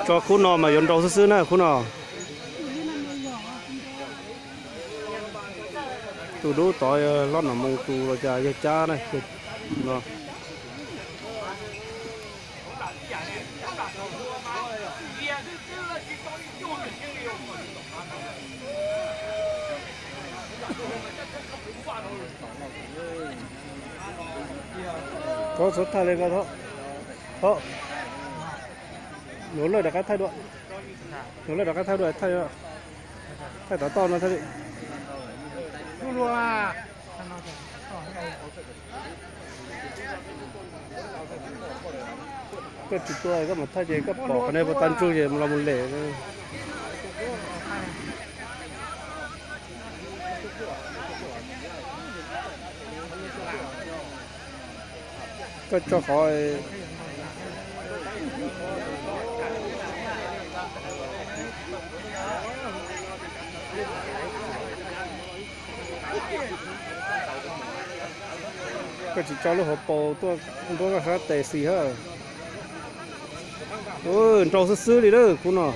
Tso khub no mas yuav nrau xwb xwb na khub no. Tus dub tod yog Hlob Nom Moos tus los cas yog Cab na, no. Thov txhob thaij li ko, thov. Thov. Yuav lawj rov qab thaij dua. Yuav lawj rov qab thaij dua, thaij, thaij tom toj no thiaj li. Koj tsis tua koj mus thaij ces koj pom qhov nej puas tau ntsug ces los mus lem. Koj tso qhov Koj tsis tso lub hauv paus tuaj npuab koj sab tes xis hab. Nrau xwb xwb li lawm kuv no.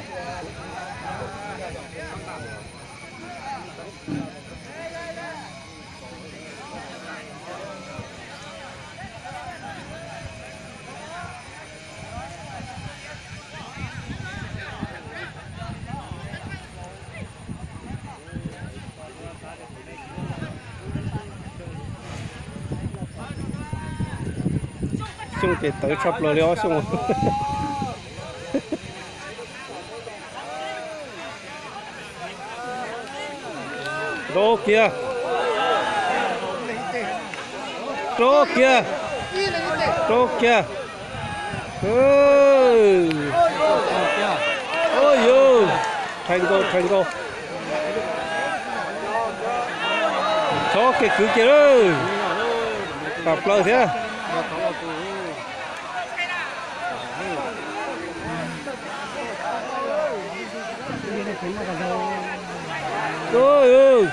Xyooj ces tawv tshaj plaws li ob xyooj. Rau kiag. Rau kiag. Rau kiag. Ua yus, dhais nkaus, dhais nkaus. Chob kiag kwv kiag lawm. Tawm plaws thiab. Ua yus,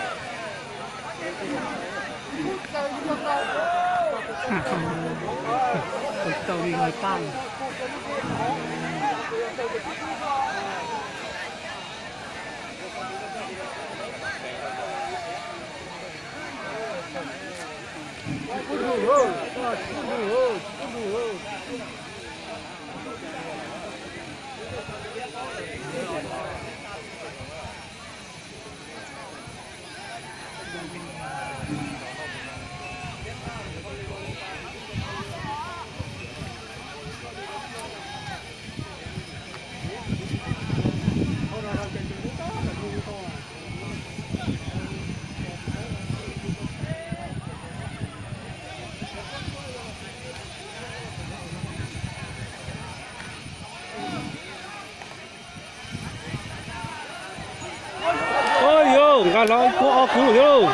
nqa hlo ib kub ob kub thiab lauj.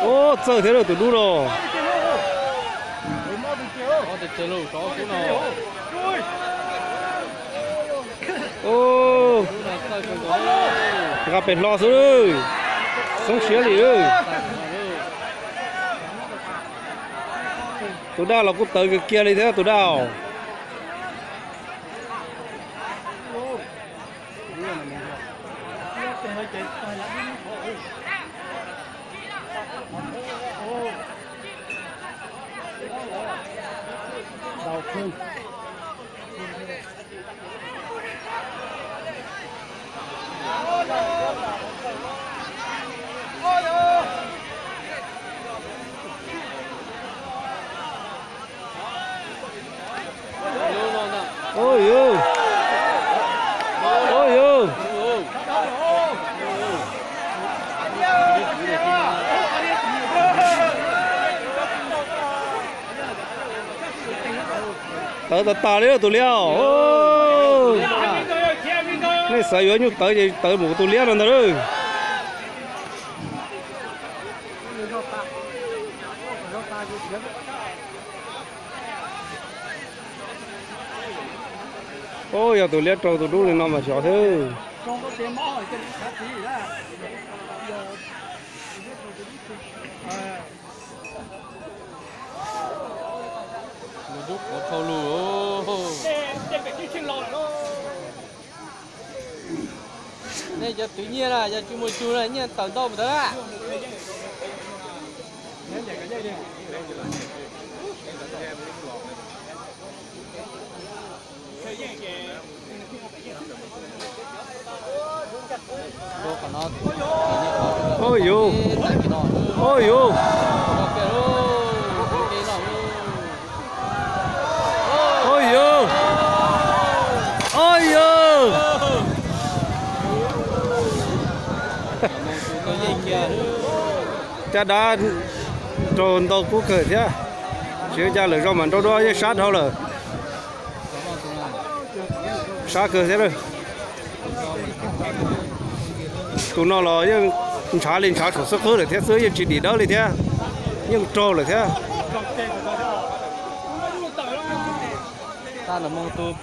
Ua txawj thiab lauj tus dub no. Nqa pem hlo xwb, xoob siab li. Tus dab los kuj tawv kiag kiag li thiab tus dab. Ua yus, ua yus. Tawv tas tas li tus liab. Nej xav yuav nyuj tawv ces tawv mus tus liab no ntag lauj. Ub, yog tus liab rau tus dub li no mas xyov xwb. Tus dub qhuav dhau lug. Nej cov twv nyiaj na, yog tsis muaj cug na, nyiaj tawm ntau mus ntawd na. Oj yus, oj yus, oj yus, oj yus. Caj dab raug ntau kub kawg thiab. Tsis ua cas, lwm zaus mam nrau dua, yeej sab dhau lawm. Sab kawg thiab. Tus no los yeej ntshav li ntshav saum xub qwb lawm thiab xwb, yeej tsis dim dawb li thiab. Yeej raug lawm thiab. Tab mus tus